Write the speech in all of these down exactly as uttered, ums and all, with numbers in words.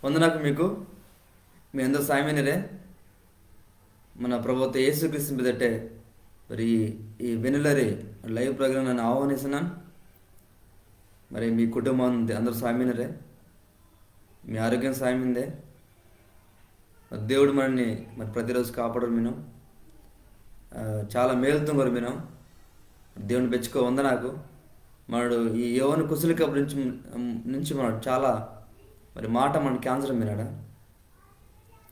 వందనాకు మీకు. మీ అందరు సాయమేనరే? మన ప్రభువత్త యేసుక్రీస్తుని పెదట్టే మరి ఈ వెనులరి live program నన్న ఆహ్వానిస్తున్నాను. మరి మీ కుటుంబం అందరు సాయమేనరే? మీ ఆరోగ్యం సాయమిందే? మరి దేవుడు మనని మరి ప్రతిరోజు కాపాడరు మినం. ఆ, చాలా మేలుతుంగరు మినం. దేవుని బెచ్చుకో వందనాకు. మనడు ఈ యోవాను కుశలి కబురు నుంచి నుంచి మనడు చాలా మరి మాట మన కేంజరం మినడా.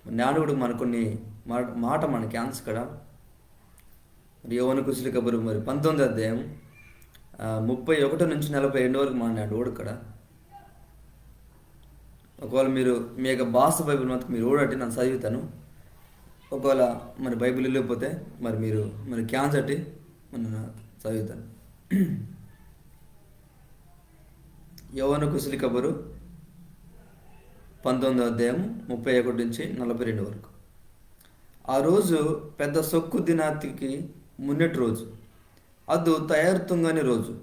మరి నాడు కూడా మన కొన్ని మాట మన కేంజకడ. మరి యోవాను కుశలి కబురు మరి పంతొమ్మిది అధ్యాయం, ఆ, ముప్పై ఒకటి నుంచి నలభై రెండు వరకు మన నాడు ఊడకడ. ఒకవేళ మీరు మీ యొక్క భాష బైబిల్ మత్కు మీరు ఊడటి నన్న చదువుతాను. ఒకవేళ మరి బైబిల్ ఇల్లకపోతే మరి మీరు మరి కేంజటి మరి నన్న చదువుతాను. యోవాను కుశలి కబురు పంతొమ్మిదో అధ్యాయం ముప్పై ఒకటి నుంచి నలభై రెండు వరకు. ఆ రోజు పెద్ద సొక్కు దినాతికి మున్నెటి రోజు. అద్దు తయారు తుంగని రోజు.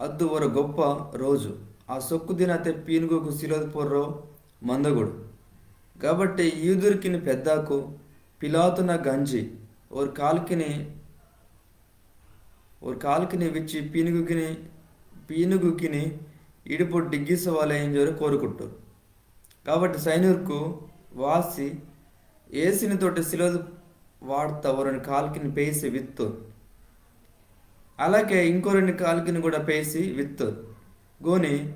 అద్దు ఒరొ గొప్ప రోజు. ఆ సొక్కు దినాతె పీనుగుకు సిలోతు పొర్రొ మందగూడు. గాబట్టి యూదుర్కిని పెద్దాకు పిలాతునగ్గ అంజి, ఓరి కాల్కిని, ఓరి కాల్కిని విచ్చి పీనుగుకిని, పీనుగుకిని ఇడుపు డిగ్గిసవాలె ఇంజోరె కోరుకుట్టు. కాబట్టి సైనికుర్కు వాసి యేసుని తోటె సిలోతు వాట్త ఒరోని కాల్కిని పెయిసి విత్తు. అలాగే ఇంకొరోని కాల్కిని కూడా పెయిసి విత్తు. గోని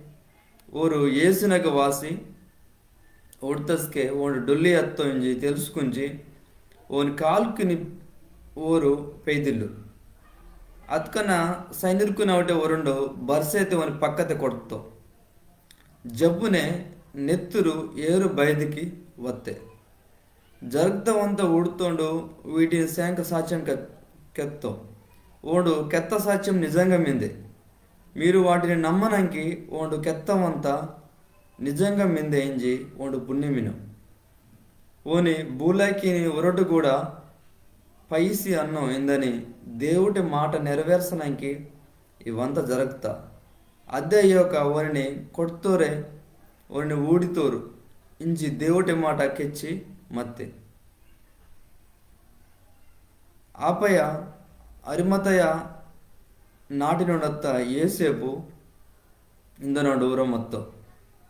ఓరు యేసునగ్గ వాసి ఊడ్తస్కె ఓండు డొల్లి అత్తో ఇంజి తెలుసుకుంజి ఓని కాల్కిని ఓరు పెయిదిల్లు. అత్కన సైనికుర్కునవుటె ఒరోండు బర్సెతె ఓని పక్కతె కొడ్తో. జబ్బునె నెత్తురు ఏరు బయిదికి వత్తె. జరగ్త వంత ఊడ్తోండు వీటిని సేంక సాచ్చెం కె-, కెత్తో. ఓండు కెత్త సాచ్చెం నిజంగ మిందె. మీరు వాటిని నమ్మనంకి ఓండు కెత్త వంత నిజంగ మిందె ఇంజి ఓండు పున్ని మినో. ఓని బూలాకిని ఒరొటు కూడా పయిసి అన్నో ఇందని దేవుటె మాట నెరవేర్సనంకి ఇవంత జరగ్త. అద్దె అయ్యోక ఓనిని కొడ్తోరె, ఓనిని ఊడితోరు ఇంజి దేవుటె మాట కెచ్చి మత్తె. ఆపయ అరిమతయ నాటినోడత్త యోసేపు ఇందనోడు ఊర మత్తో.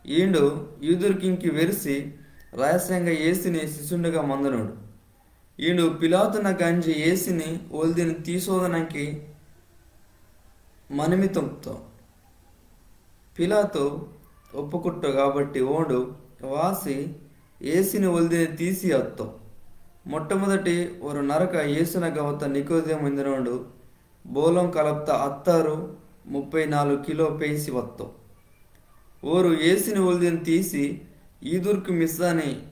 ఈండు యూదుర్కింకి వెరిసి రహస్యంగ యేసుని శిష్యుండుగ మందనోడు. ఈండు పిలాతునగ్గ అంజి యేసుని ఒల్దిని తీసోదనంకి మనమి తుంగ్తో. పిలాతు ఒప్పుకుట్టో కాబట్టి ఓండు వాసి యేసుని ఒల్దిని తీసి అత్తో. మొట్టమొదటి ఒరొ నరక యేసునగ్గ వత్త నికోదేము ఇందనోడు బోలోం కలప్త అత్తరు ముప్పై నాలుగు కిలో పెయిసి వత్తో. ఓరు యేసుని ఒల్దిని తీసి యూదుర్కు మిస్సాని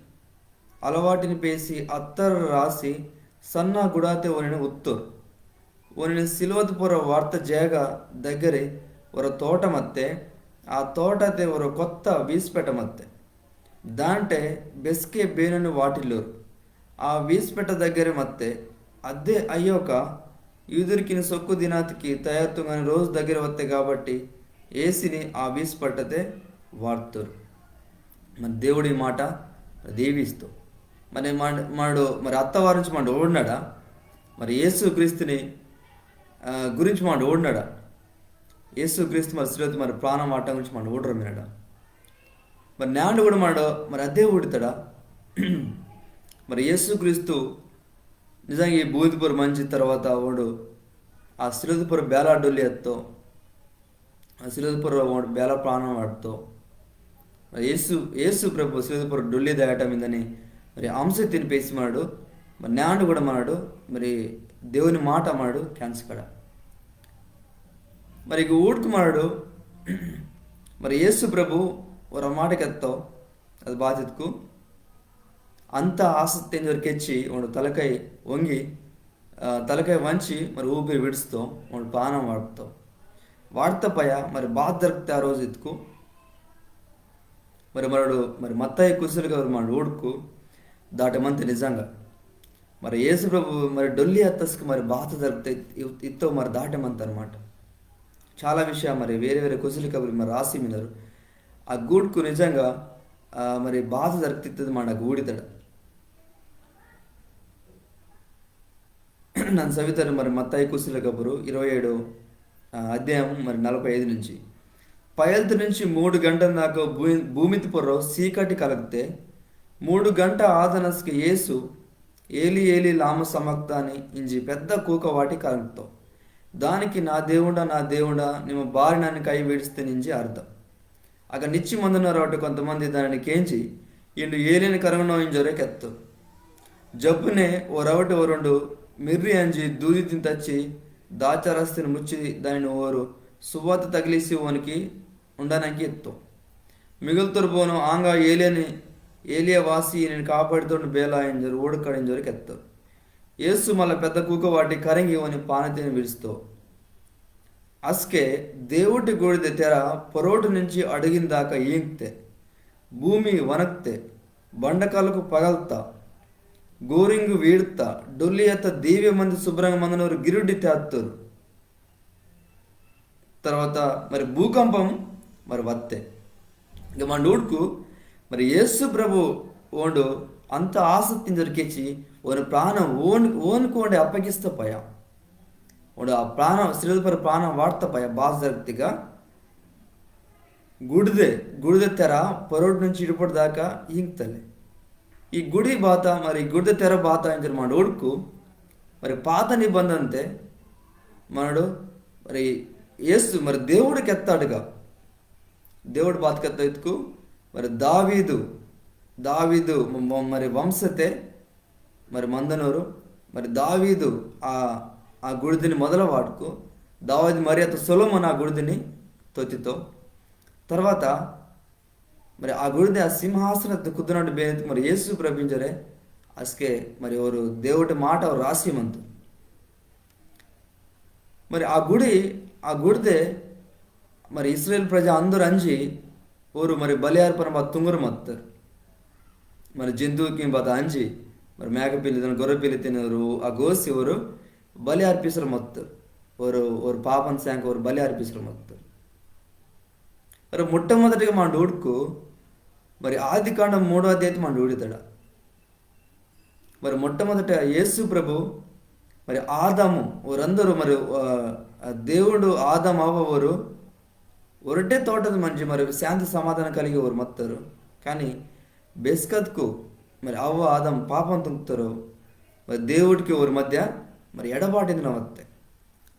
అలవాటిని పెయిసి అత్తరు రాసి సన్న గుడాతె ఓనిని ఉత్తోరు. ఓనిని సిలోతు పొర్రొ వాట్త జాగ దగ్గరె ఒరొ తోట మత్తె. ఆ తోటతె ఒరొ కొత్త వీస్పెట మత్తె. దాంటె బెస్కె బేనోని వాటిల్లోరు. ఆ వీస్పెట దగ్గరె మత్తె. అద్దె అయ్యోక యూదుర్కిని సొక్కు దినాతికి తయారు తుంగని రోజు దగ్గరె వత్తె కాబట్టి యేసుని ఆ వీస్పెటతె వాట్తోరు. మరి దేవుడి మాట దీవిస్తూ మరి మన-, మనడు మరి అత్తవారి నుంచి మనడు ఊడినాడా? మరి యేసు క్రీస్తుని, ఆ, గురించి మనడు ఊడినాడా? యేసు క్రీస్తు మరి సిలువతె మరి ప్రాణం వాటం గురించి మనడు ఊడరు మినడా? మరి నేండు కూడా మనడు మరి అదే ఊడితాడా? మరి యేసు క్రీస్తు నిజంగా ఈ భూది పొర మంచి తర్వాత ఓండు ఆ సిలువతె పొర బేలా డొల్లి అత్తో, ఆ సిలువతె పొర ఓండు బేలా ప్రాణం వాట్తో. మరి యేసు, యేసు ప్రభు సిలువతె పొర డొల్లి దాయటం ఇందని మరి అంశ తిని పేసి మనడు. మరి నేండు కూడా మనడు మరి దేవుని మాట మనడు కేంజకడ. మరి ఇక ఊడ్కు మనడు మరి యేసు ప్రభు ఒరొ మాట కెత్తో, అది బాతిత్కు అంత ఆసక్తి ఇంజోరె కెచ్చి ఓండు తలకాయ వంగి, ఆ, తలకాయ వంచి మరి ఊపిరి విడుస్తో ఓండు పానం వాట్తో. వాట్త పయ మరి బాత జరగ్త ఆ రోజు ఇత్కు మరి మనడు మరి మత్తయి కుశలి కబురు మనడు ఊడ్కు దాటె మంతె నిజంగా. మరి యేసు ప్రభు మరి డొల్లి అత్తస్కు మరి బాత జరగ్త ఇత్-, ఇత్తో మరి దాటె మంతె అనమాట. చాలా విషయ మరి వేరే వేరే కుశలి కబురు మరి రాసి మినరు. ఆ గూడ్కు నిజంగా ఆ, మరి బాధ జరుగుతుంది మాట ఊడితడ. నన్ను సవితారు మరి మత్తాయి కుశల కబురు ఇరవై ఏడు, ఆ, అధ్యాయం మరి నలభై ఐదు నుంచి. పయల్త నుంచి మూడు గంటల దాకా భూ-, భూమితి పొర్రో సీకటి కలిగితే, మూడు గంట ఆదనస్కి యేసు, "ఏలి, ఏలి, లామ సమక్తాని" ఇంజి పెద్ద కూక వాటి కలుగుతో. దానికి, "నా దేవుడా, నా దేవుడా, నిమ్మ బారి నన్ను కై విడిస్తే" ఇంజి అర్థం. అక్కడ నిచ్చి మందున్నారు కాబట్టి కొంతమంది దానిని కేంచి, "ఈండు ఏలిని కరంగనో" ఇంజోరే కెత్తో. జప్పునే ఓ రవటి ఓరుండు మిర్రి అంజి దూదితిని తచ్చి, దాచరస్తిని ముచ్చి దానిని ఓరు సువార్త తగిలిసి ఓనికి ఉండనంకి ఎత్తో. మిగులుతోరు బోను ఆంగా ఏలియని, "ఏలియ వాసి ఈనిని కాపాడితోండు బేలా" ఇంజోరు ఊడకడింజోరు కెత్తో. యేసు మళ్ళా పెద్ద కూక వాటి కరంగి ఓని పానతిని విడిస్తో. అస్కే దేవుటి గుడిద తెర పొరోటు నుంచి అడుగిందాక ఈంక్తే. భూమి వనక్తే. బండకాలకు పగల్తా. గోరింగు వీడ్తా. డొల్లి అత్త దీవె మంది శుభ్రంగా మందనోరు గిరుడ్డి తేత్తోరు. తర్వాత మరి భూకంపం మరి వత్తే. ఇక మన ఊడుకు మరి యేసు ప్రభు ఓండు అంత ఆసక్తిని దొరికించి ఓని ప్రాణం ఓన్ ఓనుకోండి అప్పగిస్తా పయ. ఓండు ఆ ప్రాణం సిలువ పర ప్రాణం వాడతా పయ బాధ జరుగుతుగా గుడిదే గుడిద తెర పొరడు నుంచి ఇడుపడి దాకా ఈంక్తలే. ఈ గుడి బాత మరి గుడిద తెర బాత ఇంజోరు మనడు ఊడుకు మరి పాత నిబంధనతే మనడు మరి యేసు మరి దేవుడు కెత్తాడుగా. దేవుడు బాత కెత్త ఇత్తుకు మరి దావీదు, దావీదు మ-, మ-, మరి వంశతే మరి మందనోరు మరి దావీదు ఆ, ఆ గుడిదిని మొదల వాడుకు దావీదు మరి అత్త సొలొమోన్ ఆ గుడిదిని తొత్తితో. తర్వాత మరి ఆ గుడిది ఆ సింహాసనతే కుదునట్టు బేనెత్తుకు మరి యేసు ప్రభు ఇంజోరే అస్కే మరి ఓరు దేవుటి మాట ఓరు రాసి మంతు. మరి ఆ గుడి, ఆ గుడిదే మరి ఇస్రాయేల్ ప్రజ అందరు అంజి ఓరు మరి బలి అర్పణ బాత తుంగరు మత్తోరు. మరి జంతువుకి బాత అంజి మరి మేక పిల్లి తిన, గొర్రె పిల్లి తినరు ఆ గోసి ఓరు బలి అర్పిసరు మత్తోరు. ఓరు, ఓరు పాపం శాంక ఓరు బలి అర్పిసరు మత్తోరు. మరి మొట్టమొదటిగా మనడు ఊడుకు మరి ఆది కాండం మూడో అధ్యాయం మనడు ఊడితడ. మరి మొట్టమొదట యేసు ప్రభు మరి ఆదాము ఓరందరూ మరి, ఆ, ఆ దేవుడు ఆదాము అవ్వ ఓరు ఒరటే తోటది మంచి మరి శాంతి సమాధానం కలిగి ఓరు మత్తోరు. కానీ బెస్కత్కు మరి అవ్వ ఆదాము పాపం తుంగ్తోరు. మరి దేవుడికి ఓరి మధ్య మరి ఎడబాటిందిన వత్తే,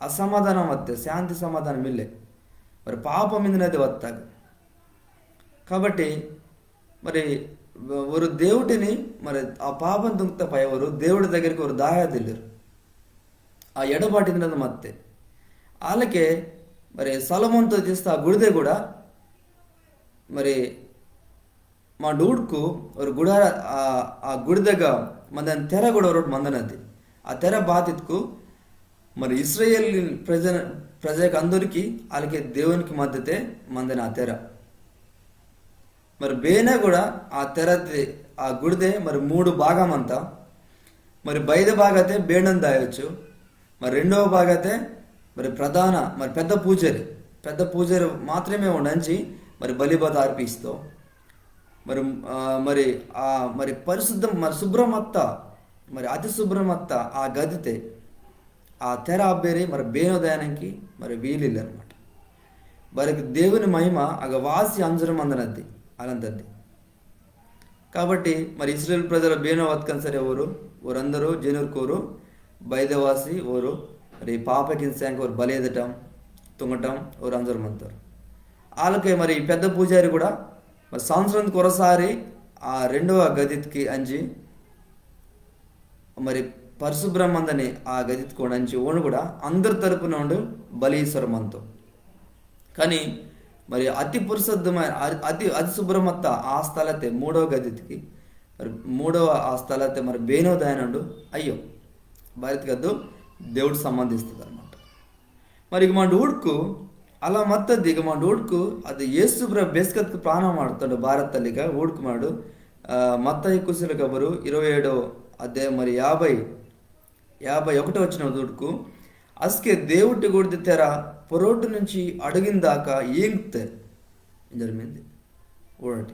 అసమాధానం వత్తే, శాంతి సమాధానం ఇల్లే, మరి పాపం ఇందినది వత్తాక. కాబట్టి మరి ఓరు దేవుడిని మరి ఆ పాపం తుంగ్త పయ ఓరు దేవుడి దగ్గరికి ఓరు దాయాదిల్లారు. ఆ ఎడబాటిందినది మత్తే. ఆలకే మరి సొలొమోన్తో చేస్త ఆ గుడిదే కూడా మరి మనడు ఊడుకు ఓరు గుడార ఆ, ఆ గుడిదగ మందని తెర కూడా ఓరు మందనది. ఆ తెర బాతిత్కు మరి ఇస్రాయేల్ ప్రజ, ప్రజకు అందరికీ ఆలకే దేవునికి మద్దతే మందని ఆ తెర. మరి బేన కూడా ఆ తెరతే ఆ గుడిదే మరి మూడు భాగం అంతా. మరి బయట భాగతే బేండని దాయొచ్చు. మరి రెండవ భాగతే మరి ప్రధాన మరి పెద్ద పూజారి, పెద్ద పూజారి మాత్రమే ఉండంచి మరి బలిబత అర్పిస్తో. మరి, ఆ, మరి, ఆ, మరి పరిశుద్ధం మరి శుభ్రమత్త మరి అతి శుభ్రమత్త ఆ గదితే ఆ తెర అబ్బేరి మరి బేనోదయానికి మరి వీలిల్లనమాట. వారికి దేవుని మహిమ అగ వాసి అంజురమందనద్ది అలంతద్ది. కాబట్టి మరి ఇస్రాయేల్ ప్రజల బేనో వత్కన్ సరే ఓరు, ఓరందరూ జనుర్కోరు బయదవాసి ఓరు మరి పాపకిన్ శాంక ఓరు బలేదటం తుంగటం ఓరు అంజురమంతోరు. ఆలకే మరి ఈ పెద్ద పూజారి కూడా మరి సంవత్సరం కొరసారి ఆ రెండవ గదికి అంజి మరి పరిశుభ్రమందని ఆ గదిత్కోండంచి ఓండు కూడా అందరి తరపున ఉండు బలి ఈసోరమంతో. కానీ మరి అతి పరిశుద్ధమైన అ-, అతి అతి శుభ్రమత్త ఆ స్థలతే మూడవ గదిత్కి మరి మూడవ ఆ స్థలతే మరి బేనోదయానుండు అయ్యో భారత్ గద్దు దేవుడు సంబంధిస్తుంది అనమాట. మరి ఇక మనడు ఊడుకు అలా మత్తది ఇక మనడు ఊడుకు అది యేసు ప్రభు బెస్కత్కు ప్రాణం ఆడుతాడు భారత్ తల్లిగా ఊడుకు మనడు. ఆ, మత్తయి కుశల కబురు ఇరవై ఏడో అధ్యాయం మరి యాభై, యాభై ఒకటో వచనం ఊడుకు అస్కే దేవుటి గుడిది తెర పొరోటు నుంచి అడుగిందాకా ఏంగ్తే జరిగింది. ఊడటి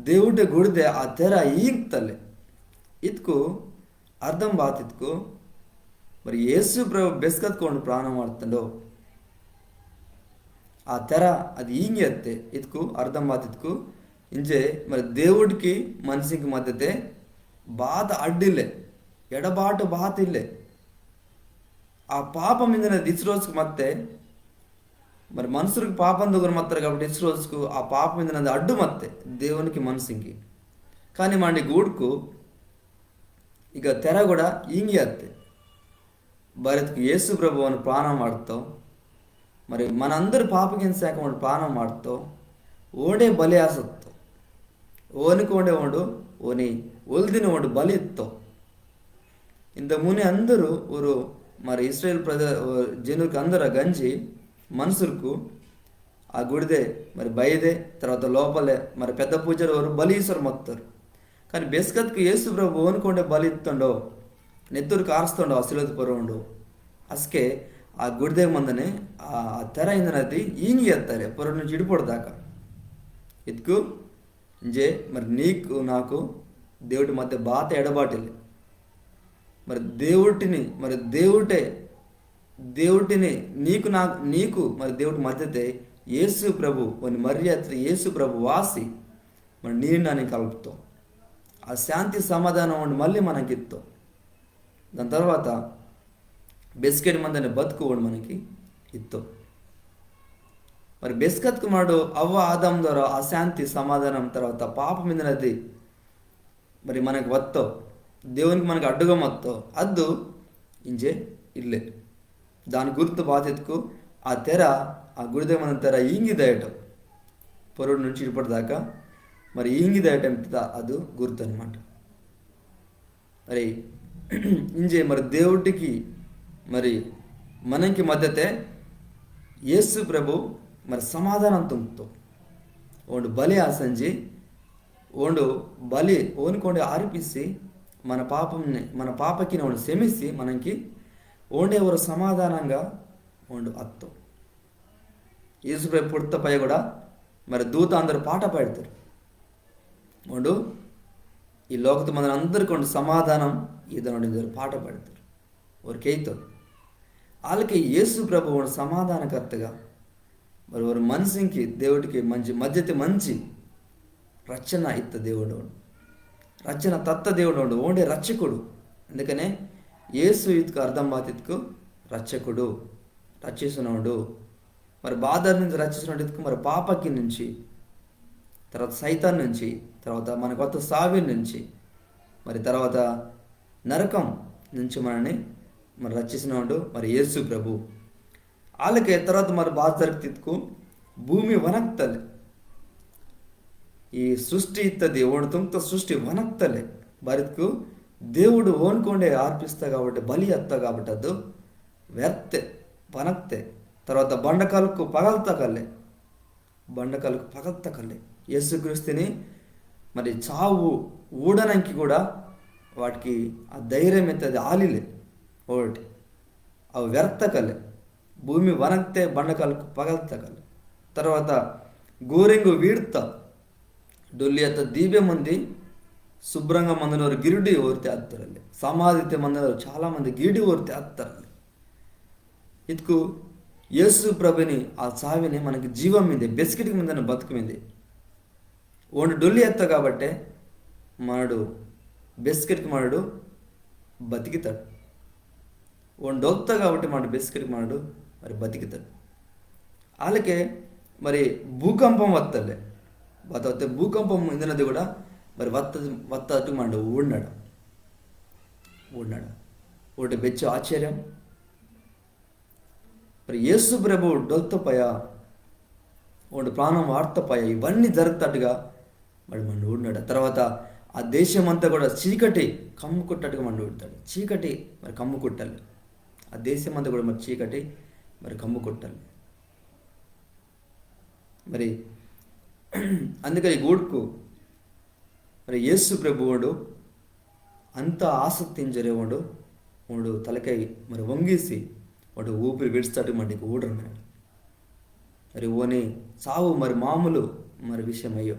దేవుటె గుడిదె ఆ తెర ఈంగ్తలె. ఇత్కు అర్థం బాతిత్కు, మరి యేసు ప్రభు బెస్కత్కు ఓండు ప్రాణం వాట్తోండో, ఆ తెర అది ఈంగి అత్తె. ఇత్కు అర్థం బాతిత్కు, ఇంజె మరి దేవుటికి మనిషికి మధ్యతె బాత అడ్డిల్లె, ఎడబాటు బాతిల్లె. ఆ పాపం ఇందనది ఇచ్చి రోజుకు మత్తె, మరి మనుషులకు పాపం దగ్గర మత్తారు కాబట్టి ఇచ్చి రోజుకు ఆ పాపం ఇందనది అడ్డు మత్తె దేవునికి మనిషికి. కానీ మండి గూడుకు ఇక తెర కూడా ఈంగి అత్తె. బారిత్కు యేసు ప్రభు ఓని ప్రాణం వాట్తో, మరి మనందరి పాపకిని సేక ఓండు ప్రాణం వాట్తో, ఓండే బలి ఆసత్తో, ఓనికి ఓండే ఓండు, ఓని ఒల్దిని ఓండు బలి ఇత్తో. ఇంత ముని అందరు ఓరు మరి ఇస్రాయేల్ ప్రజ-, జనుర్కు అందరు గంజి మనుషుర్కు ఆ గుడిదె మరి బయదె, తర్వాత లోపలె మరి పెద్ద పూజారి ఓరు బలి ఈసోరె మత్తోరు. కానీ బెస్కత్కు యేసు ప్రభు ఓనికి ఓండే బలి ఇత్తోండో, నెత్తురు కార్స్తోండో ఆ సిలువతె పొర్రొ ఓండు. అస్కె ఆ గుడిదె మందని ఆ, ఆ తెర ఇందనది ఈంగి అత్తలె పొర్రొ నుంచి ఇడుపొడు దాకా. ఇత్కు ఇంజె మరి నీకు నాకు దేవుటి మధ్య బాత ఎడబాటిల్లె. మరి దేవుటిని, మరి దేవుటె, దేవుటిని నీకు నా-, నీకు మరి దేవుటి మధ్యతె యేసు ప్రభు, ఓని మర్రి అత్త యేసు ప్రభు వాసి, మరి నీని నాని కలుపుతో. ఆ శాంతి సమాధానం ఓండు మళ్ళీ మనకి ఇత్తో. దాని తర్వాత బెస్కెట్ మందని బతుకు ఓండు మనకి ఇత్తో. మరి బెస్కత్కు మనడు అవ్వ ఆదాం ద్వారా అశాంతి సమాధానం తర్వాత పాపం ఇందనది మరి మనకు వత్తో, దేవునికి మనకు అడ్డుగా మత్తో, అద్దు ఇంజె ఇల్లె. దాని గుర్తు బాతిత్కు ఆ తెర, ఆ గుడిదె మందని తెర ఈంగి దాయటం. పొర్రొ నుంచి ఇప్పటిదాకా మరి ఈంగి దాయటం ఇత్త అది గుర్తు అనమాట. మరి ఇంజె మరి దేవుటికి మరి మనంకి మధ్యతె యేసు ప్రభు మరి సమాధానం తుంగ్తో. ఓండు బలి ఆసంజి, ఓండు బలి ఓనికి ఓండే అర్పిసి, మన పాపంని, మన పాపకిని ఓండు క్షమిసి, మనంకి ఓండే ఒరొ సమాధానంగా ఓండు అత్తో. యేసు ప్రభు పుట్త పయ్య కూడా మరి దూత అందరు పాట పాడితోరు. ఓండు ఈ లోకతె మందని అందరికి ఓండు సమాధానం ఈదనోండు ఇంజోరె పాట పాడితోరు. ఓరు కేయితోరు. ఆలకె యేసు ప్రభు ఓండు సమాధానకర్తగా మరి ఒరొ మనిషికి దేవుటికి మంచి మధ్యతె మంచి రచ్చన ఇత్త దేవుడు ఓండు. రచ్చన తత్త దేవుడు ఓండు. ఓండే రచ్చకుడు. అందుకనే యేసు ఇత్కు అర్థం బాతిత్కు రచ్చకుడు, రచ్చిసినోండు. మరి బాధ నుంచి రచ్చిసినోండు ఇత్కు మరి పాపకి నుంచి, తర్వాత సైతాన్ నుంచి, తర్వాత మనకు వత్త సావి నుంచి, మరి తర్వాత నరకం నుంచి మనని మరి రచ్చిసినోండు మరి యేసు ప్రభు. ఆలకె తర్వాత మరి బాత జరుగ్తిత్కు భూమి వనక్తలె. ఈ సృష్టి ఇత్తది, ఓండు తుంగ్త సృష్టి వనక్తలె. బారిత్కు దేవుడు ఓన్కోండే అర్పిస్త కాబట్టి, బలి అత్త కాబట్టి అద్దు వెర్తె, వనక్తె. తర్వాత బండకల్కు పగల్తకలె. బండకల్కు పగల్తకలె. యేసుక్రీస్తుని మరి చావు ఊడనంకి కూడా వాటికి ఆ ధైర్యం ఇత్తది ఆలిలె. ఒకటి. అవి వెర్తకలె. భూమి వనక్తె బండకల్కు పగల్తకలె. తర్వాత గోరింగు వీడ్త డొల్లి అత్త దీబె మంది శుభ్రంగా మందనోరు గిరుడి ఓరితె అత్తరలె. సమాధితె మందనోరు చాలా మంది గిరుడి ఓరితె అత్తరలె. ఇత్కు యేసు ప్రభుని ఆ చావిని మనకి జీవం మిందె, బెస్కెట్కి మందని బతుకు మిందె. ఓండు డొల్లి అత్త కాబట్టే మనడు బెస్కెట్కి మనడు బతికితాడు. ఓండు డొల్త కాబట్టి మనడు బెస్కెట్కి మనడు మరి బతికితాడు. ఆలకే మరి భూకంపం వత్తలే. వత్త వత్తే భూకంపం ఇందనది కూడా మరి వత్త, వత్తట్టు మనడు ఊడినాడు. ఊడినాడు. ఒకటి బెచ్చో ఆశ్చర్యం. మరి యేసు ప్రభు డొల్తపాయ, ఓండు ప్రాణం వాడ్తపాయ, ఇవన్నీ జరుగుతట్టుగా మరి మనడు ఊడినాడు. తర్వాత ఆ దేశమంతా కూడా చీకటి కమ్ముకుట్టట్టుగా మనడు ఊడతాడు. చీకటి మరి కమ్ముకుట్టాలి. ఆ దేశమంతా కూడా మరి చీకటి మరి కమ్ముకుట్టాలి. మరి అందుకని ఈ గూడుకు మరి యేసు ప్రభు ఓండు అంత ఆసక్తి ఇంజరే ఓండు, ఓండు తలకై మరి వంగిసి ఓండు ఊపిరి విడిస్తాడు మండికి ఊడరు మరి. మరి ఓని సావు మరి మామూలు మరి విషయం అయ్యో.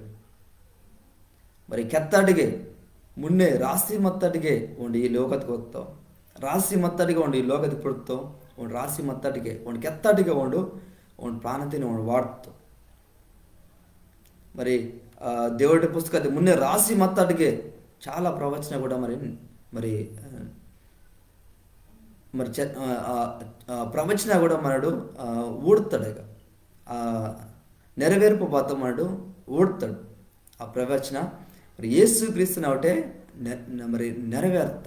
మరి కెత్తటికే, మున్నే రాసి మత్తటికే ఓండు ఈ లోకతికి వత్తో. రాసి మత్తటికే ఓండు ఈ లోకతికి పుట్తో. ఓండు రాసి మత్తటికే, ఓండు కెత్తటికే ఓండు, ఓండు ప్రాణతిని ఓండు వాట్తో. మరి, ఆ, దేవుటి పుస్తకతే మున్నే రాసి మత్తటికే చాలా ప్రవచన కూడా మరి, మరి, ఆ, మరి చె-, ఆ, ఆ, ఆ, ప్రవచన కూడా మనడు, ఆ, ఊడ్తాడు ఇక. ఆ, నెరవేర్పు బాత మనడు ఊడ్తాడు. ఆ ప్రవచన మరి యేసు క్రీస్తుని ఒకటే నె-, నె-, మరి నెరవేర్త,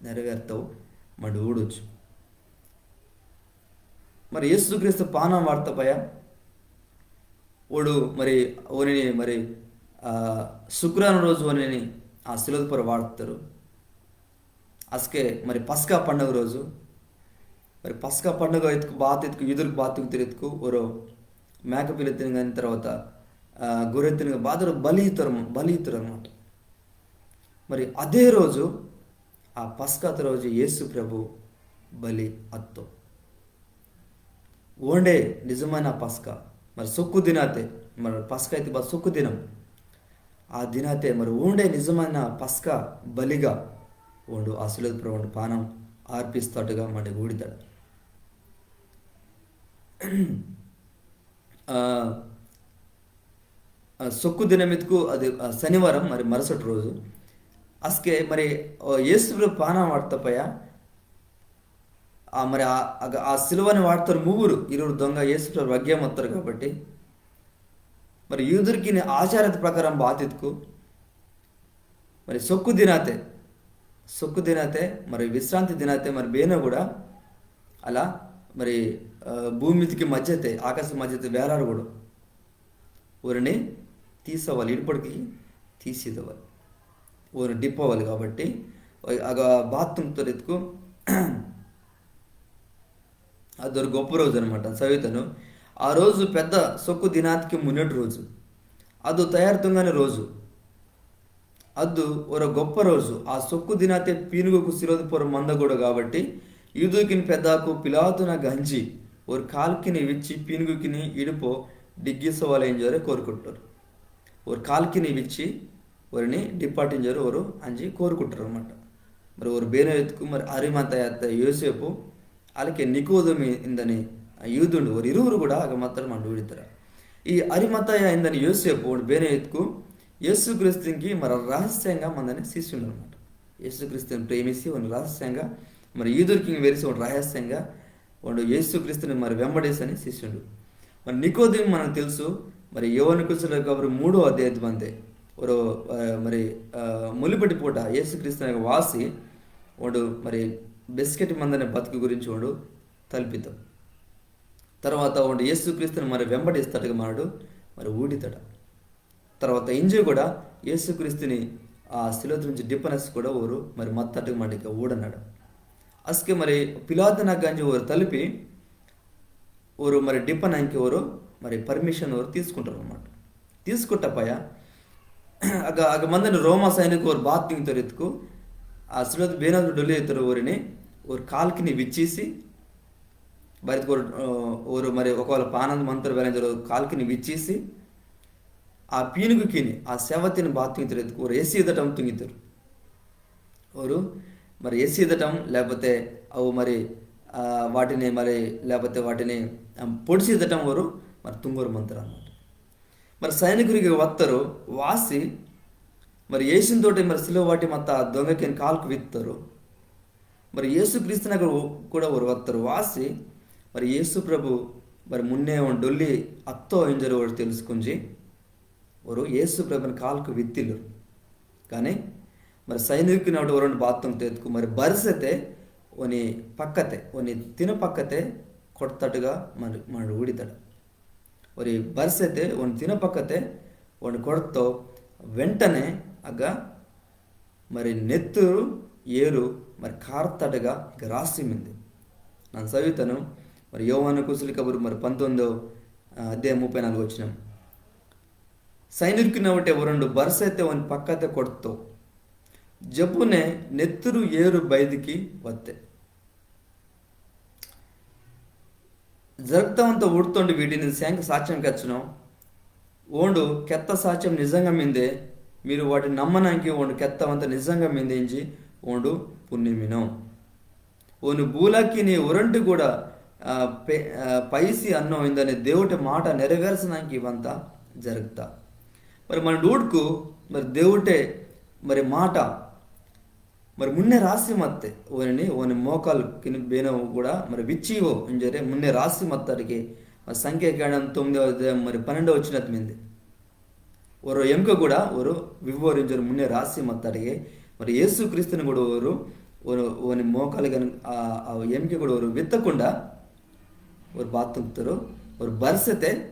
నెరవేర్తవు మనడు ఊడొచ్చు. మరి యేసు క్రీస్తు పానం వార్త పయ ఓడు మరి ఓనిని మరి, ఆ, శుక్రవారం రోజు ఓనిని ఆ సిలువతి పొర్రొ వాట్తారు. అస్కే మరి పస్కా పండుగ రోజు, మరి పస్కా పండుగ ఇత్కు బాత ఇత్కు యూదుర్కు బాత ఇత్కు ఇత్కు ఒరో మేకపిల్ల తినగాని తర్వాత, ఆ, గొర్రె తినగా బాతరు బలి ఇత్తారు, బలి ఇత్తారు అనమాట. మరి అదే రోజు, ఆ పస్కాత రోజు యేసు ప్రభు బలి అత్తో. ఓండే నిజమైన పస్కా. మరి సొక్కు దినాతే, మరి పస్కా అయితే బా సొక్కు దినం. ఆ దినాతే మరి ఓండే నిజమైన పస్కా బలిగా ఓండు ఆ సిలువతి పొర్రొ ఓండు పానం అర్పిస్తాటుగా మనడు ఊడితాడు. ఆ, ఆ, సొక్కు దినమిత్కు అది, ఆ, శనివారం, మరి మరుసటి రోజు. అస్కే మరి, ఓ, యేసు ప్రభు పానం వాట్త పయ, ఆ, మరి ఆ, ఆ, ఆ సిలువని వాట్తారు మువ్వురు, ఇరువురు దొంగ యేసు ప్రభు వగ్గే మత్తారు కాబట్టి, మరి యూదుర్కిని ఆచారత ప్రకారం బాత ఇత్కు, మరి సొక్కు దినాతే, సొక్కు దినాతే, మరి విశ్రాంతి దినాతే, మరి బేనో కూడా అలా, మరి, ఆ, భూమితికి మధ్యతే, ఆకాశ మధ్యతే వేలాడకూడదు. ఓరిని తీసవాలి, ఇడుపడికి తీసిదవాలి. ఓరు డిప్పవాలి కాబట్టి, అగ బాత్తుంగ్ తొరెత్కు అదొరు గొప్ప రోజు అనమాట. సవితను ఆ రోజు పెద్ద సొక్కు దినాతికి మున్నటి రోజు. అదు తయారు తుంగని రోజు. అదు ఒరో గొప్ప రోజు. ఆ సొక్కు దినాతే పీనుగుకు సిలువతి పొర్రొ మందగూడదు కాబట్టి, యూదుర్కిని పెద్దాకు పిలాతునగ్గ అంజి, ఓరు కాల్కిని విచ్చి పీనుగుకిని ఇడుపొ డిగ్గిసవాలె ఇంజోరె కోరుకుట్టారు. ఓరు కాల్కిని విచ్చి, ఓరిని డిప్పాటింజోరె ఓరు అంజి కోరుకుట్టారు అనమాట. మరి ఓరు బేనో ఇత్కు మరి అరిమతయ అత్త యోసేపు, అలాగే నికోదేము ఇందని ఆ యూదుండు, ఓరు ఇరువురు కూడా అగ మత్తోరు మనడు ఊడితాడ. ఈ అరిమతయ ఇందని యోసేపు ఓండు బేనో ఇత్కు యేసుక్రీస్తునికి మరి రహస్యంగా మందని శిష్యుండు అనమాట. యేసుక్రీస్తుని ప్రేమిసి ఓండు రహస్యంగా, మరి యూదుర్కిని వెరిసి ఓండు రహస్యంగా ఓండు యేసుక్రీస్తుని మరి వెంబడిసని శిష్యుండు. మరి నికోదేము మనకు తెలుసు, మరి యోవాను కుశల కబురు మూడో అధ్యాయం మందే. ఒరో, ఆ, మరి, ఆ, ములిపటి పూట యేసుక్రీస్తుని వాసి ఓండు మరి బెస్కెట్ మందని బతుకు గురించి ఓండు తలిపితో. తర్వాత ఓండు యేసుక్రీస్తుని మరి వెంబడిస్తాడుగా మనడు, మరి ఊడితాడ. తర్వాత ఇంజె కూడా యేసుక్రీస్తుని ఆ సిలువతి నుంచి డిప్పనెస్ కూడా ఓరు మరి మత్తట్టుగా మనడికి ఊడన్నాడు. అస్కే మరి పిలాతునగ్గ అంజి ఓరు తలిపి ఓరు మరి డిప్పనంకి ఓరు మరి permission ఓరు తీసుకుంటారు అనమాట. తీసుకుట్ట పయ అగ, అగ మందని రోమా సైనికు ఓరు బాత తుంగితోరు ఇత్కు, ఆ సిలువతి బేనోరు డొల్లి ఇత్తోరు ఓరిని, ఓరు కాల్కిని విచ్చిసి, బరిత్కు ఓరు, ఆ, ఓరు మరి ఒకవేళ పానం మంతోరు వేలె ఇంజోరె కాల్కిని విచ్చిసి, ఆ పీనుగుకిని, ఆ సెవతిని బాత తుంగితోరు ఇత్కు, ఓరు ఎసిదటం తుంగితోరు. ఓరు మరి ఎసిదటం, లేకపోతే అవు మరి, ఆ, వాటిని మరి, లేకపోతే వాటిని, ఆ, పొడిసిదటం ఓరు మరి తుంగోరు మంతోరు అనమాట. మరి సైనికురికి వత్తోరు, వాసి, మరి యేసుని తోటి మరి సిలువ వాటి మత్త ఆ దొంగకిని కాల్కు విత్తోరు. మరి యేసుక్రీస్తునగ్గ కూడా ఓరు వత్తోరు, వాసి, మరి యేసు ప్రభు మరి మున్నే ఓండు డొల్లి అత్తో ఇంజోరె ఓరు తెలుసుకుంజి, ఓరు యేసు ప్రభుని కాల్కు విత్తిల్లోరు. కానీ మరి సైనికుని ఒకటి ఓరోని బాత తుంగితో ఇత్కు మరి బరిసెతే ఓని పక్కతే, ఓని తిన పక్కతే కొడతట్టుగా మరి, మరి ఊడితాడ. ఓరి బరిసెతే ఓని తిన పక్కతే ఓని కొడతో వెంటనే అగ్గ మరి నెత్తురు ఏరు మరి కార్తట్టుగా ఇక రాసి మింది. నన్న సవితను మరి యోవాను కుశలి కబురు మరి పంతొమ్మిదో, ఆ, అధ్యాయం ముప్పై నాలుగు వచనం. సైనికుని ఒకటే ఒరోండు బరిసెతే ఓని పక్కతే కొడతో. జప్పునే నెత్తురు ఏరు బయటికి వత్తే. జరుగ్తవంత ఊడ్తోండు వీటిని సేంక సాక్ష్యం కెచ్చినో. ఓండు కెత్త సాక్ష్యం నిజంగా మిందే. మీరు వాటిని నమ్మనాంకి ఓండు కెత్తవంత నిజంగా మిందె ఇంజి ఓండు పున్నిమినో. ఓని బూలాకిని ఒరొంటి కూడా, ఆ, పె-, ఆ, పైసి అన్నో ఇందని దేవుటె మాట నెరవేర్సనాంకి ఇవంత జరుగ్తా. మరి మన డూడ్కు మరి దేవుటె మరి మాట మరి మున్నే రాసి మత్తె ఓనిని, ఓని మోకాల్కిని బేనో కూడా మరి విచ్చివో ఇంజోరె మున్నే రాసి మత్తటికి మరి సంఖ్యాకాండం తొమ్మిదవ అధ్యాయం మరి పన్నెండవ వచనతె మిందె. ఒరో ఎమ్కె కూడా ఒరో వివ్వోరు ఇంజోరె మున్నే రాసి మత్తటికి మరి యేసు క్రీస్తుని కూడా ఒరో, ఒరో, ఓని మోకాల్కిని ఆ, ఆ ఎమ్కె కూడా ఒరో విత్తకుండా ఒరో బాతుంగ్తోరు, ఒరో బర్సెతె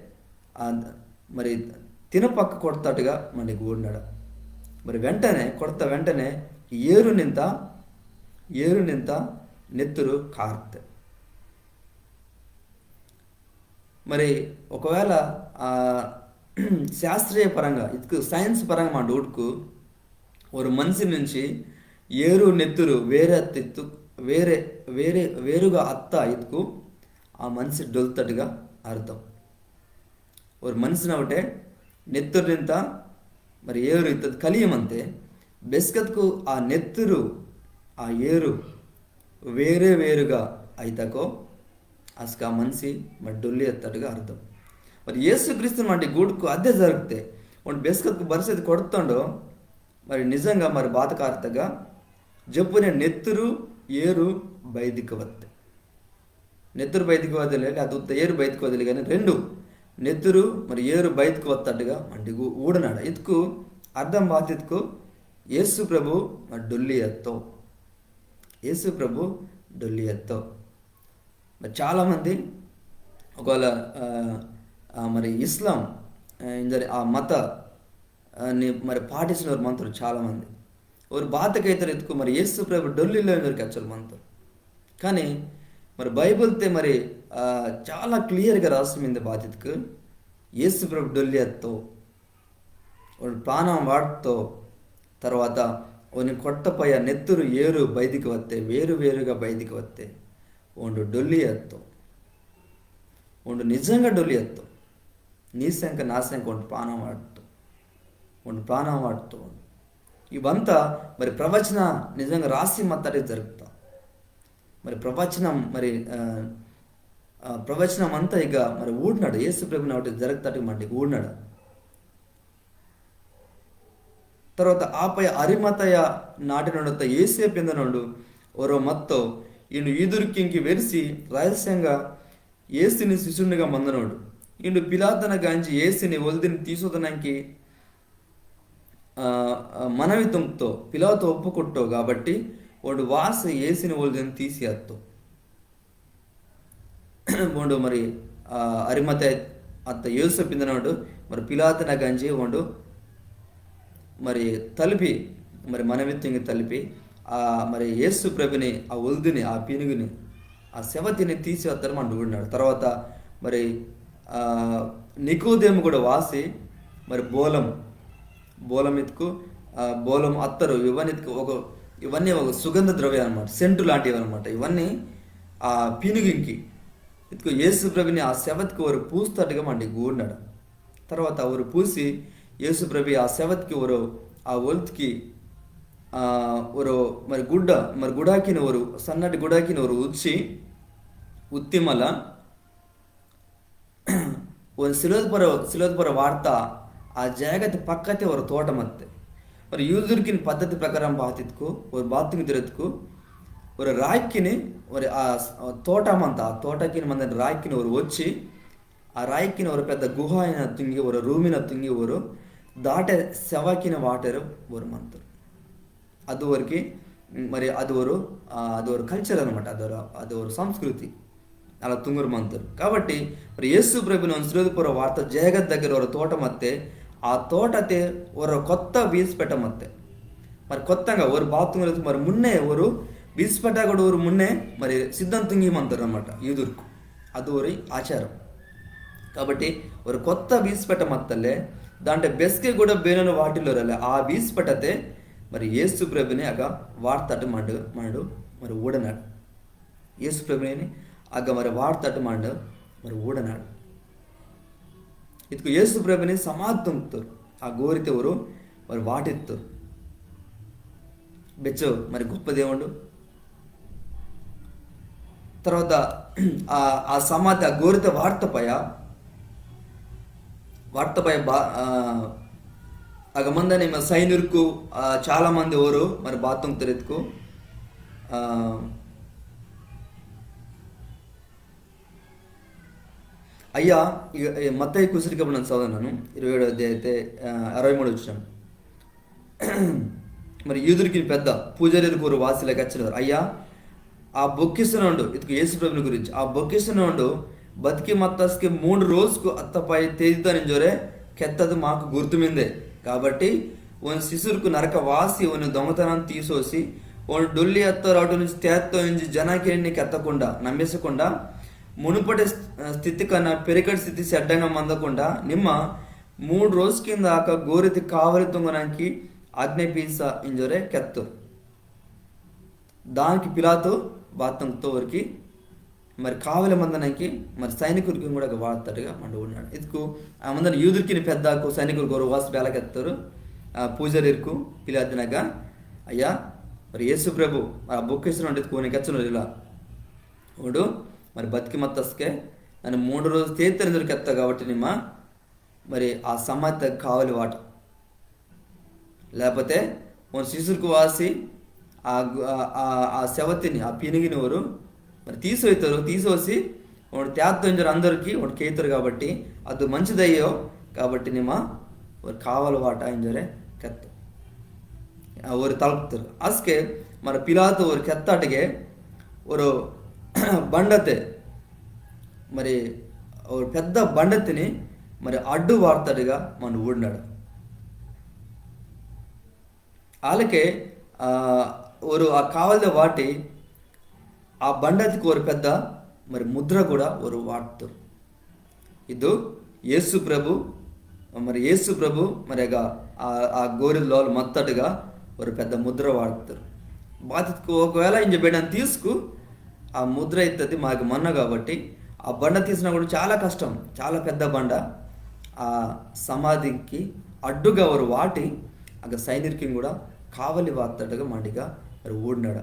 ఆ, మరి తినపక్క కొడతాటుగా మనకి ఊడినాడు. మరి వెంటనే, కొడత వెంటనే ఏరునింత, ఏరునింత నెత్తురు కార్తె. మరి ఒకవేళ, ఆ, శాస్త్రీయ పరంగా, ఇద్కు science పరంగా మా డూడ్కు, ఒరో మనిషి నుంచి ఏరు నెత్తురు వేరే అత్తిత్తు, వేరే, వేరే, వేరుగా అత్త ఇద్కు ఆ మనిషి డొల్తట్టుగా అర్థం. ఒరో మనిషినవుటె నెత్తురునింత మరి ఏరు ఇత్తది కలియమంతె, బెస్కత్కు ఆ నెత్తురు, ఆ ఏరు వేరే వేరుగా అయితకో అస్క ఆ మనిషి మరి డొల్లి అత్తట్టుగా అర్థం. మరి యేసుక్రీస్తు మాటి గూడ్కు అదే జరుగ్తె, ఓండు బెస్కత్కు బర్సెతె కొడతోండో, మరి నిజంగా మరి బాత కార్తగా జప్పునే నెత్తురు ఏరు బయదికి వత్తె. నెత్తురు బయదికి వదిలే, అది ఉత్త ఏరు బయదికి వదిలే కానీ రెండు, నెత్తురు మరి ఏరు బయదికి వత్తట్టుగా మండిగు ఊడనాడు. ఇద్కు అర్థం బాతిత్కు యేసు ప్రభు మరి డొల్లి ఎత్తో. యేసు ప్రభు డొల్లి ఎత్తో. మరి చాలామంది ఒకవేళ, ఆ, ఆ, మరి ఇస్లాం, ఆ, ఇంజరి ఆ మత, ఆ, ని మరి పాటించినోరు మంతోరు చాలామంది. ఓరు బాత కెత్తోరు ఇత్కు మరి యేసు ప్రభు డొల్లిలో ఇంజోరె కెచ్చోరు మంతోరు. కానీ మరి బైబిల్తె మరి, ఆ, చాలా క్లియర్గా రాసి మిందె బాతిత్కు యేసు ప్రభు డొల్లి ఎత్తో. ఓండు ప్రాణం వాట్తో, తర్వాత ఓని కొట్టపయ నెత్తురు ఏరు బయదికి వత్తె, వేరు వేరుగా బయదికి వత్తె. ఓండు డొల్లి ఎత్తో. ఓండు నిజంగా డొల్లి ఎత్తో. నీ సెంక నా సెంక ఓండు ప్రాణం వాట్తో. ఓండు ప్రాణం వాట్తో. ఇవంతా మరి ప్రవచన నిజంగా రాసి మత్తటి జరుగ్తా. మరి ప్రవచనం మరి, ఆ, ఆ, ప్రవచనం అంతా ఇక మరి ఊడినాడు. యేసు ప్రభుని ఒకటి జరుగ్తాటి మండికి ఊడినాడు. తర్వాత ఆపయ అరిమతయ నాటినోడత్త యేసే పిందనోండు ఒరో మత్తో, ఈండు యూదుర్కింకి వెరిసి రహస్యంగా యేసుని శిష్యునిగా మందనోండు. ఈండు పిలాతన గాంజి యేసుని ఒల్దిని తీసొదనంకి, ఆ, ఆ, మనవి తుంగ్తో, పిలాతు ఒప్పుకొట్టో కాబట్టి, ఓండు వాసి యేసుని ఒల్దిని తీసి అత్తో. ఓండు మరి, ఆ, అరిమతయ అత్త యేసు పిందనోండు, మరి పిలాతన గంజి ఓండు, మరి తలిపి, మరి మనవి తుంగి తలిపి, ఆ, మరి యేసు ప్రభుని, ఆ ఒల్దిని, ఆ పీనుగుని, ఆ సెవతిని తీసి అత్తరు మండు ఊడినాడు. తర్వాత మరి, ఆ, నికోదేము కూడా వాసి, మరి బోలం, బోలం ఇత్కు, ఆ, బోలం అత్తరు, ఇవన్నీ ఇత్కు ఒక, ఇవన్నీ ఒక సుగంధ ద్రవ్యం అన్నమాట, సెంటు లాంటివి అన్నమాట. ఇవన్నీ ఆ పీనుగింకి ఇత్కు యేసు ప్రభుని ఆ సెవత్కి ఓరు పూస్తట్టుగా మండి గూడినాడు. తర్వాత ఓరు పూసి యేసు ప్రభు ఆ సెవత్కి ఓరు ఆ ఒల్త్కి, ఆ, ఓరు మరి గుడ్డ, మరి గుడాకిని ఓరు, సన్నటి గుడాకిని ఓరు ఉచ్చి, ఉత్తిమల, ఓని సిలువతె పొర్రొ, సిలువతె పొర్రొ వాట్త ఆ జాగతె పక్కతె ఒరొ తోట మత్తె. మరి యూదుర్కిని పద్ధతి ప్రకారం బాతిత్కు, ఓరు బాతుంగి తిరత్కు, ఒరొ రాయికిని, ఒరొ ఆ స్-, ఆ తోట మంత, ఆ తోటకిని మందని రాయికిని ఓరు ఒచ్చి, ఆ రాయికిని ఒరొ పెద్ద గుహ అయిన తుంగి, ఒరొ రూమిన తుంగి ఓరు, దాటె సెవకిని వాటెరు ఓరు మంతరు. అది ఓరికి, మరి అది ఓరు, ఆ, అది ఓరు culture అన్నమాట, అది ఓరు, అది ఓరు సంస్కృతి. అలా తుంగురు మంతరు. కాబట్టి మరి యేసు ప్రభుని ఓని సిలువతె పొర్రొ వాట్త జాగతె దగ్గర ఒరొ తోట మత్తె, ఆ తోటతె ఒరొ కొత్త వీసిపెట్ట మత్తె. మరి కొత్తంగా ఓరు బాతుంగురు మరి మున్నే ఓరు వీసిపెట్ట కూడా ఓరు మున్నే మరి సిద్ధం తుంగి మంతరు అన్నమాట యూదుర్కు. అది ఓరి ఆచారం. కాబట్టి ఒరొ కొత్త వీసిపెట్ట మత్తలే, దాంటె బెస్కె కూడా బేనోను వాటిల్లోరలే, ఆ వీసిపెట్టతె మరి యేసు ప్రభుని అగ వాట్తట్టు మండు, మండు మరి ఊడనాడు. యేసు ప్రభుని అగ మరి వాట్తట్టు మండు మరి ఊడనాడు. ఇత్కు యేసు ప్రభుని సమాధి తుంగ్తోరు. ఆ గోరితె ఓరు మరి వాటిత్తు బెచ్చో మరి గొప్ప దేవుండు. తర్వాత ఆ, ఆ సమాధి, ఆ గోరిత వార్త పయ, వార్త పయ బా-, ఆ, అగ మందని మా సైనికుర్కు, ఆ, చాలా మంది ఓరు మరి బాత్తుంగ్ తెరెత్కు, ఆ, అయ్యా, ఇగ, ఈ మత్తయి కుసరిక నన్న చదవనాను, ఇరవై ఏడో అధ్యాయతే, ఆ, అరవై మూడు వచనం. మరి యూదుర్కిని పెద్ద పూజారిర్కు ఓరు వాసి ఇల కెచ్చినారు, అయ్యా, ఆ బొక్కిసనోండు, ఇత్కు యేసు ప్రభుని గురించి, ఆ బొక్కిసనోండు బతికి మత్తస్కె మూడు రోజ్కు అత్తపాయ తేదితాన్ ఇంజోరె కెత్తదు మాకు గుర్తుమిందె. కాబట్టి ఓని శిశుర్కు నరక వాసి ఓని దొంగతనం తీసోసి, ఓండు డొల్లి అత్తోరు అటు నుంచి తేత్తో ఇంజి జనాకిని కెత్తకుండా, నమ్మిసకుండా, మునుపటి స్థి-, స్థితి కన్నా పెరికటి స్థితి సెడ్డంగా మందకుండా, నిమ్మ మూడు రోజ్కిందాక గోరితి కావలి తుంగనాంకి ఆజ్ఞాపీస ఇంజోరె కెత్తు. దానికి పిలాతు బాత్తంతో ఓరికి మరి కావలి మందనాంకి మరి సైనికుర్కిని కూడా వార్తట్టుగా మండు ఊడినాడు. ఇత్కు ఆ మందని యూదుర్కిని పెద్దకు సైనికుర్కు ఓరు వాసి బేల కెత్తోరు, ఆ, పూజారిర్కు పిలాతునగ, అయ్యా, మరి యేసు ప్రభు, మరి ఆ బొక్కిసనోండు ఇత్కు ఓని కెచ్చనోరు ఇల. ఓండు, మరి బతికి మత్తస్కె, నన్న మూడు రోజ్కు తేదితాన్ ఇంజోరె కెత్తో కాబట్టి నిమ్మ, మరి ఆ సమాధి కావలి వాట. లేకపోతే ఓని శిశుర్కు వాసి ఆ గు-, ఆ, ఆ, ఆ సెవతిని, ఆ పీనిగిని ఓరు మరి తీసోయితోరు, తీసోసి ఓండు తేత్తో ఇంజోరె అందోర్కి ఓండు కెయితోరు కాబట్టి, అదు మంచిదయ్యో కాబట్టి నిమ్మ ఓరు కావలి వాట ఇంజోరె కెత్తో. ఆ, ఓరు తల్ప్తోరు. అస్కె మరి పిలాతు ఓరు కెత్తాటికె ఓరు బండతె, మరి ఓరు పెద్ద బండతిని మరి అడ్డు వార్తట్టుగా మండు ఊడినాడు. ఆలకె, ఆ, ఓరు ఆ కావలిద వాటి ఆ బండతికి ఓరు పెద్ద మరి ముద్ర కూడా ఓరు వాట్తోరు. ఇదు యేసు ప్రభు, మరి యేసు ప్రభు మరి అగ ఆ, ఆ గోరిద లోల్ మత్తట్టుగా ఓరు పెద్ద ముద్ర వాట్తోరు. బాతిత్కు ఒకవేళ ఇంజ బేడాన్ తీస్కు ఆ ముద్ర ఇత్తది మాకు మన్న కాబట్టి ఆ బండ తీసినా కూడా చాలా కష్టం, చాలా పెద్ద బండ. ఆ సమాధికి అడ్డుగా ఓరు వాటి అగ సైనికుర్కిని కూడా కావలి వాత్తట్టుగా మండిగా మరి ఊడినాడు.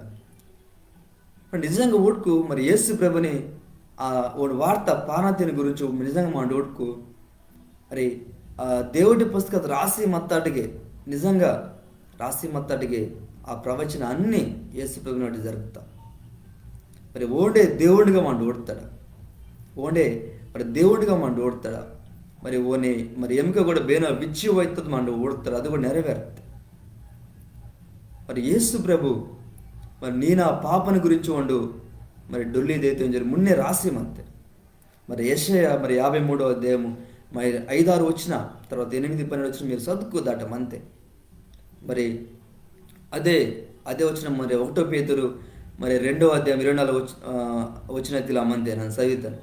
మరి నిజంగా ఊడ్కు మరి యేసు ప్రభుని ఆ ఓడి వార్త పానతిని గురించి నిజంగా మండు ఊడ్కు మరి ఆ దేవుడి పుస్తకత రాసి మత్తటికే, నిజంగా రాసి మత్తటికే ఆ ప్రవచన అన్ని యేసు ప్రభుని వాటి జరుగుతా. మరి ఓండే దేవుడిగా మండు ఊడతాడా? ఓండే మరి దేవుడిగా మండు ఊడతాడా? మరి ఓని మరి ఎముక కూడా బేనో విచ్చి పోయితది మండు ఊడతాడా? అది కూడా నెరవేరుతుంది. మరి యేసు ప్రభు మరి నీ నా పాపని గురించి ఓండు మరి డొల్లి దేయితో ఇంజోరి మున్నే రాసి మంతే. మరి యెషయా మరి యాభై మూడో అధ్యాయము మరి ఐదారు వచన, తర్వాత ఎనిమిది పన్నెండు వచన మీరు సదుకు దాట మంతే. మరి అదే, అదే వచన మరి ఒకటో పేతురు మరి రెండో అధ్యాయం ఇరవై నాలుగు వచ-, ఆ, వచన తిలా మంతే నన్న సదివితాను.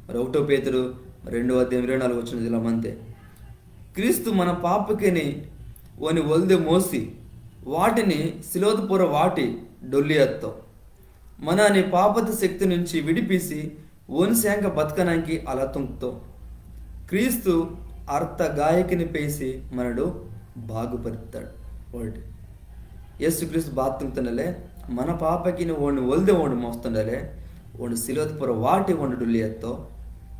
మరి ఒకటో పేతురు మరి రెండో అధ్యాయం ఇరవై నాలుగు వచన తిలా మంతే. క్రీస్తు మన పాపకిని ఓని ఒల్దె మోసి వాటిని సిలోద పొర వాటి డొల్లి అత్తో. మనని పాపత శక్తి నుంచి విడిపిసి ఓని సేంక బతకనాంకి అలా తుంగ్తో. క్రీస్తు అర్త గాయకిని పేసి మనడు బాగుపరుతాడు. ఒకటి. యేసుక్రీస్తు బాత తుంగ్తనలే, మన పాపకిని ఓని ఒల్దె ఓండు మోస్తుండలే, ఓండు సిలోద పొర వాటి ఓండు డొల్లి అత్తో.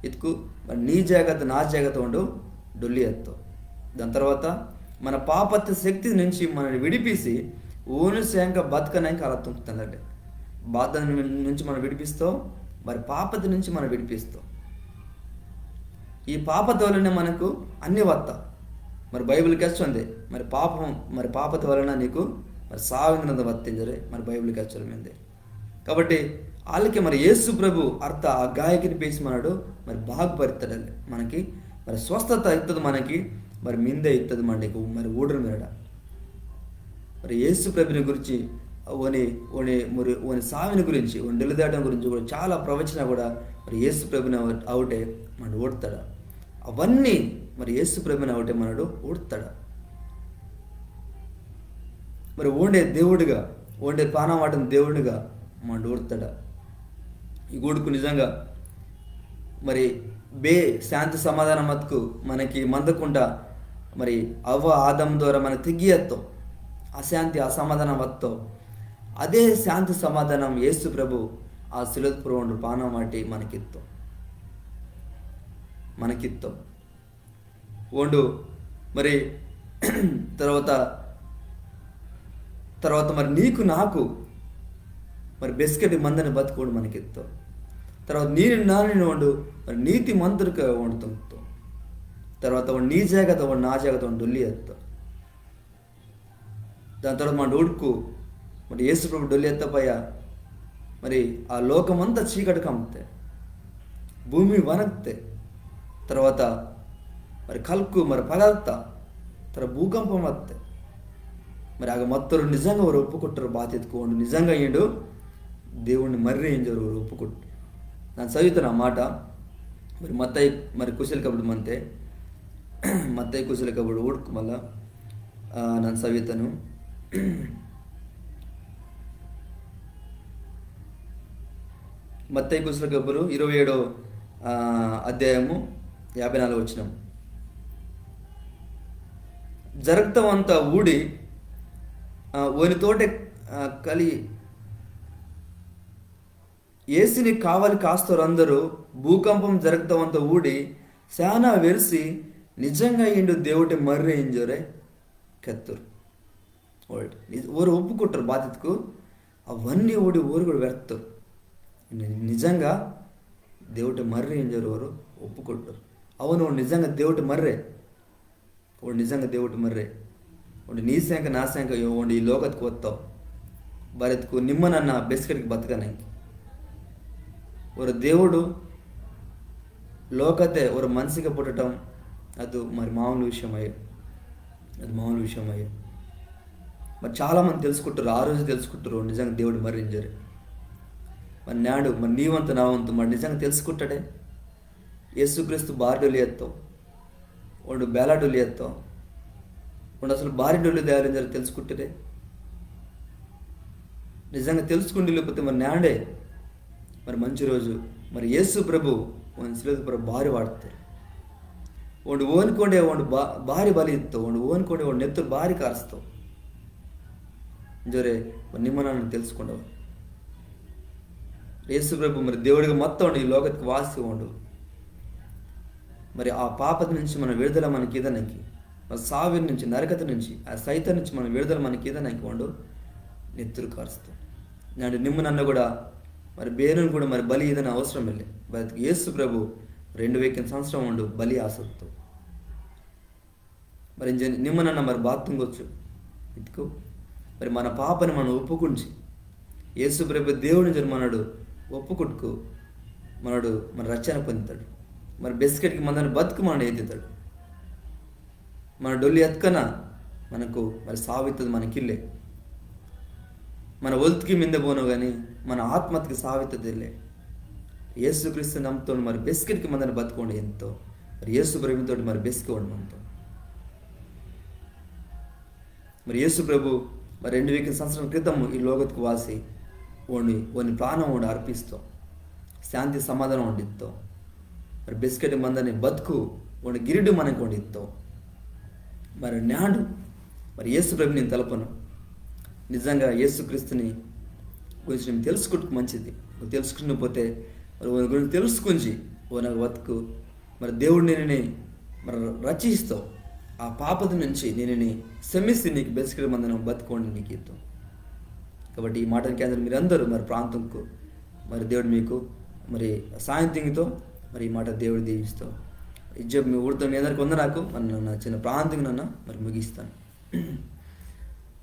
ఇత్కు మరి నీ జాగత నా జాగత ఓండు డొల్లి అత్తో. దాని తర్వాత మన పాపత శక్తి నుంచి మనని విడిపిసి ఓని సేంక బతకనాంకి అలా తుంగ్తనలే. బాధ నుంచి మనం విడిపిస్తో, మరి పాపత నుంచి మనం విడిపిస్తో. ఈ పాపత వలనే మనకు అన్ని వత్త. మరి బైబిల్ కెచ్చోందే, మరి పాపం, మరి పాపత వలన నీకు మరి సావిందనద వత్తింజరే మరి బైబిల్ కెచ్చోరమిందే. కాబట్టి ఆలకే మరి యేసు ప్రభు అర్త ఆ గాయకిని పేసి మనడు మరి బాగుపరుతాడలే మనకి, మరి స్వస్థత ఇత్తది మనకి, మరి మిందే ఇత్తది మనకి, మరి ఊడరు మిరడ. మరి యేసు ప్రభుని గురించి, ఓని, ఓని, మరి ఓని సావిని గురించి, ఓని డొల్లి దాటం గురించి కూడా చాలా ప్రవచన కూడా మరి యేసు ప్రభుని అవ-, అవుటే మనడు ఊడతాడు. అవన్నీ మరి యేసు ప్రభుని అవుటే మనడు ఊడతాడు. మరి ఓండే దేవుడిగా, ఓండే పానం వాటని దేవుడిగా మనడు ఊడతాడు. ఈ గూడుకు నిజంగా మరి బే శాంతి సమాధానం మతుకు మనకి మందకుండా మరి అవ్వ ఆదాము ద్వారా మనకు తెగియత్తో, అశాంతి, అసమాధానం వత్తో, అదే శాంతి సమాధానం యేసు ప్రభు ఆ సిలువత్ పొర్రో ఓండు పానం వాటి మనకిత్తో, మనకిత్తో. ఓండు మరి తర్వాత, తర్వాత మరి నీకు నాకు మరి బెస్కెటి మందని బతుకు ఓండు మనకిత్తో. తర్వాత నీను నానిని ఓండు మరి నీతి మంతుడుగా ఓండు తుంగ్తో. తర్వాత ఓండు నీ జాగత, ఓండు నా జాగత ఓండు డొల్లి ఎత్తో. దాని తర్వాత మన ఊడుకు మరి యేసు ప్రభు డొల్లి ఎత్తపయ్య మరి ఆ లోకమంతా చీకటి కమ్మితే, భూమి వనక్తే, తర్వాత మరి కల్కు మరి పగల్తా, తర్వాత భూకంపం వత్తే, మరి ఆగ మత్తరు నిజంగా ఓరు ఒప్పుకుంటారు, బాత ఇత్కు ఓండు నిజంగా ఈండు దేవుని మర్రి ఇంజోరు ఓరు ఒప్పుకుంటారు. నన్న చదువుతాను ఆ మాట. మరి మత్తయి మరి కుశల కబురు మంతే, మత్తయి కుశల కబురు ఊడుకు మళ్ళా, ఆ, నన్న చదువుతాను. మత్తయి కుశల కబురు ఇరవై ఏడో, ఆ, అధ్యాయము యాభై నాలుగు వచనం. జరగతవంత ఊడి, ఆ, ఓనితోటే, ఆ, కలి యేసుని కావలి కాస్తోరందరూ భూకంపం జరగతవంత ఊడి, శానా వెరిసి, నిజంగా ఈండు దేవుటి మర్రి ఇంజోరే కెత్తోరు. ఓరు ఒప్పుకుంటారు బాత ఇత్కు, అవన్నీ ఊడి ఓరు కూడా వెర్తోరు. ని-, నిజంగా దేవుటి మర్రి ఇంజోరు ఓరు ఒప్పుకుంటారు. అవును, ఓండు నిజంగా దేవుటి మర్రే. ఓండు నిజంగా దేవుటి మర్రే. ఓండు నీ సెంక నా సెంక ఓండు ఈ లోకత్కు వత్తో. బారిత్కు నిమ్మ నన్న బెస్కెట్కి బతకనంకి. ఓరు దేవుడు లోకతే ఓరు మనిషిగా పుట్టటం అది మరి మామూలు విషయం అయ్యో. అది మామూలు విషయం అయ్యో. మరి చాలామంది తెలుసుకుంటారు, ఆ రోజు తెలుసుకుంటారు నిజంగా దేవుటి మర్రి ఇంజోరే. మరి నాడు మరి నీ వంతు నా వంతు మరి నిజంగా తెలుసుకుంటాడే. యేసుక్రీస్తు బారి డొల్లి ఎత్తో, ఓండు బేలా డొల్లి ఎత్తో, ఓండు అసలు బారి డొల్లి తయారు ఇంజోరే తెలుసుకుంటాడే. నిజంగా తెలుసుకుండి లేకపోతే మరి నాడే మరి మంచి రోజు. మరి యేసు ప్రభు ఓని సిలువత్ పొర్రో బారి వాటితోరు. ఓండు ఓన్కోండే ఓండు బా-, బారి బలి ఇత్తో, ఓండు ఓన్కోండే ఓండు నెత్తురు బారి కార్స్తో. ఇంజోరే మరి నిమ్మ నన్న తెలుసుకుండవు. యేసు ప్రభు మరి దేవుడిగా మత్తోండు ఈ లోకత్కు వాసి ఓండు. మరి ఆ పాపతి నుంచి మన విడుదల మనకి ఈదనంకి, మరి సావి నుంచి, నరకతి నుంచి, ఆ సైతాన్ నుంచి మన విడుదల మనకి ఈదనంకి ఓండు నెత్తురు కార్స్తో. నాడు నిమ్మ నన్న కూడా మరి బేనోని కూడా మరి బలి ఈదని అవసరం ఇల్లే. బారిత్కు యేసు ప్రభు రెండు వేల సంవత్సరం ఓండు బలి ఆసత్తో. మరి ఇంజ-, నిమ్మ నన్న మరి బాత తుంగొచ్చు ఇత్కు. మరి మన పాపని మన ఒప్పుకుంచి, యేసు ప్రభు దేవుడు ఇంజోరు మనడు ఒప్పుకుట్కు, మనడు మరి రక్షణ పొందితాడు. మరి బెస్కెట్కి మందని బతుకు మనడు ఎత్తితాడు. మన డొల్లి ఎత్కన మనకు మరి సావిత్తది మనకిల్లే. మన ఒల్తికి మిందే పోనో గాని మన ఆత్మతికి సావిత్తది ఇల్లే. యేసుక్రీస్తు నమ్ముతోండు మరి బెస్కెట్కి మందని బతుకు ఓండు ఎంతో. మరి యేసు ప్రభుతోటి మరి బెస్కె ఓండు మనతో. మరి యేసు ప్రభు మరి రెండు వేల సంవత్సరం క్రితం ఈ లోకత్కు వాసి ఓండు, ఓని ప్రాణం ఓండు అర్పిస్తో, శాంతి సమాధానం ఓండు ఇత్తో, మరి బెస్కెట్ మందని బతుకు ఓండు గిరిడు మనకు ఓండు ఇత్తో. మరి నాడు మరి యేసు ప్రభుని నేను తలపను. నిజంగా యేసుక్రీస్తుని గురించి నేను తెలుసుకుంటే మంచిది. నువ్వు తెలుసుకుని పోతే మరి ఓని గురించి తెలుసుకుంచి ఓనగ బతుకు మరి దేవుడు నిన్ను మరి రక్షిస్తో, ఆ పాపతి నుంచి నిన్ను క్షమిసి నీకు బెస్కెట్ మందని బతుకు ఓండు నీకు ఇత్తో. కాబట్టి ఈ మాటని కేంజోరు మీరందరూ మరి ప్రాంతంకు మరి దేవుడు మీకు మరి సాయం తుంగితో మరి ఈ మాట దేవుడు దీవిస్తో. ఇజ్జ మీ ఊరితో మీ అందరికి వందనాకు. మరి నన్న చిన్న ప్రాంతంగా నన్న మరి ముగిస్తాను.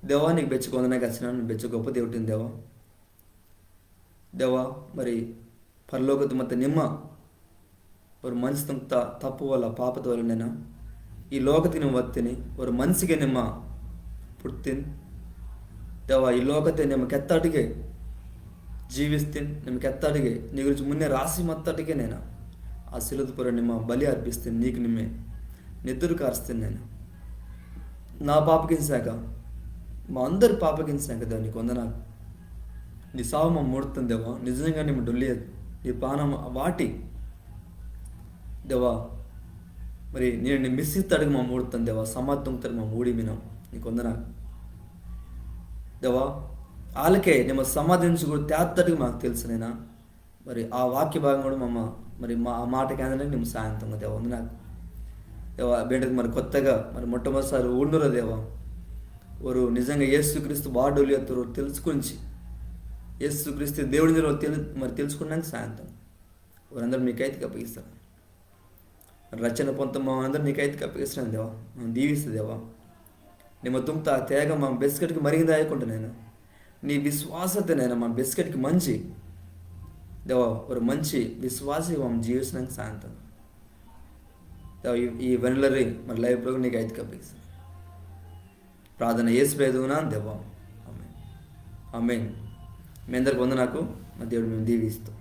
దేవా, నీకు బెచ్చ వందనాకు, బెచ్చ గొప్ప దేవుడిని దేవా. దేవా, మరి పరలోకత మత్త నిమ్మ ఒరు మనిషి తుంగ్త తప్పు వల్ల, పాపత వల్ల నేనా ఈ లోకతికి నిమ్మ వత్తిని, ఒరు మనిషిగా నిమ్మ పుట్టిన్. దేవా, ఈ లోకతే నిమ్మ కెత్తటికే జీవిస్తిన్, నిమ్మ కెత్తటికే నీ గురించి మున్నే రాసి మత్తటికే నేనా ఆ సిలువత్ పొర్రో నిమ్మ బలి అర్పిస్తిన్, నీకు నిమ్మే నెత్తురు కార్స్తిన్ నేనా. నా పాపకిన్ సేక, మా అందరి పాపకిన్ సేక దేవా నీకు వందనాకు. నీ సావు మా ముడుతుంది దేవా, నిజంగా నిమ్మ డొల్లి నీ పానం వాటి దేవా, మరి నేను నీ మిస్సిత్తడికి మా మూడుతాను దేవా, సమాధి తుంగతడికి మా మూడి మినం. నీకు వందనాకు దేవా. ఆలకే నిమ్మ సమాధించి కూడా తేత్తడికి మాకు తెలుసు నేనా. మరి ఆ వాక్య భాగం కూడా మమ్మ మరి మా ఆ మాట కేంజడానికి నిమ్మ సాయం తుంగ దేవా, వందనాకు దేవా. బిడ్డకు మరి కొత్తగా మరి మొట్టమొదటిసారి ఊడినోరు దేవా, వారు నిజంగా యేసుక్రీస్తు వాడోలి ఎత్తురు తెలుసుకుంచి, యేసుక్రీస్తు దేవుడి తెలు మరి తెలుసుకున్నాక సాయం తుంగ. వారందరూ మీ కైతికి అప్పగిస్తాను. రక్షణ పొంత మా అందరూ నీ కైతికి అప్పగిస్తున్నాను దేవా. మమ్మ దీవిస్తా దేవా. నిమ్మ తుంగ్త ఆ తేగ మా బెస్కెట్కి మరింగి దాయకుండా నేను నీ విశ్వాసత నేను మా బెస్కెట్కి మంచి దేవా, ఒక మంచి విశ్వాసి మమ్మ జీవించడానికి సాయం తుంగ దేవా. ఈ ఈ వెనలరి మరి లైవ్ ప్రోగ్రామ్ నీ కైతికి అప్పగిస్తాను. ప్రార్థన యేసు పేరున దేవా. ఆమేన్. ఆమేన్. మీ అందరికి వందనాకు. మా దేవుడు మిమ్మ దీవిస్తాం.